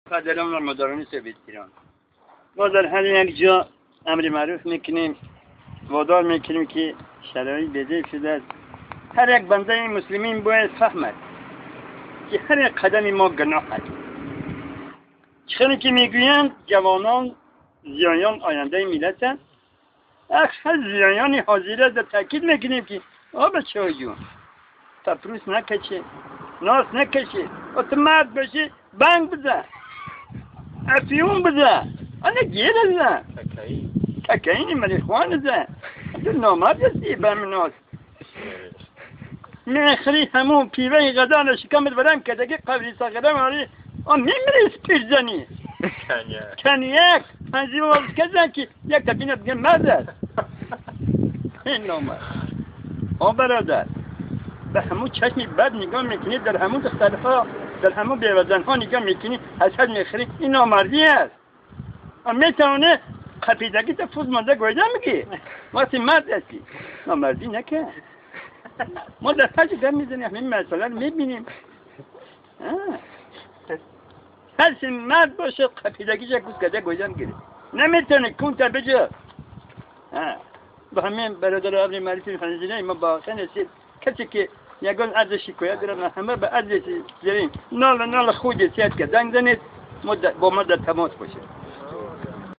پدران و مادران سویت ایران، ما در هر یک جا امر معروف میکنیم، وادار میکنیم که شرایط بده شده است. هر یک بنده مسلمین باید فهمد که هر یک قدم ما گناه است. چخیلی که میگویند جوانان زیایان آینده ملتند، اکثر زیایان حاضره در تاکید میکنیم که آ بچه جون پپروس نکشه، ناس نکشه، تو مرد باشی بنگ بزن، افیون بزن، انا گیر بزن، ککاین مریخوان بزن، تو نامرد هستی بم ناس میخری همون پیوه غذا شکمت برم که دیگه قبری ساقره ماری آن میمیری پیرزنی کنیک تنظیم وارد کردن که یک تبینه دیگه مرد است. این نامرد. آ برادر به همون چشمی بد نگاه میکنی، در همون دخترها، در همون بیوزنها نگاه میکنی، حسد میخری، این نامردی است. میتونه قپیدگی تا فوز مانده گویده میگی وقتی مرد هستی نامردی نکن. ما در پنج گم میزنیم همین مسئله رو میبینیم. هر سی مرد باشه قپیدگیش یک گوز کده گویده میگیره، نمیتونه کونتا بجا. با همین برادر ابن معرفی خنزینه ما با خنسید کسی که یگان عرض شکایت دارن همه به عرض زرین نال نال خود سیاد که زنگ زنید با ما در تماس باشه.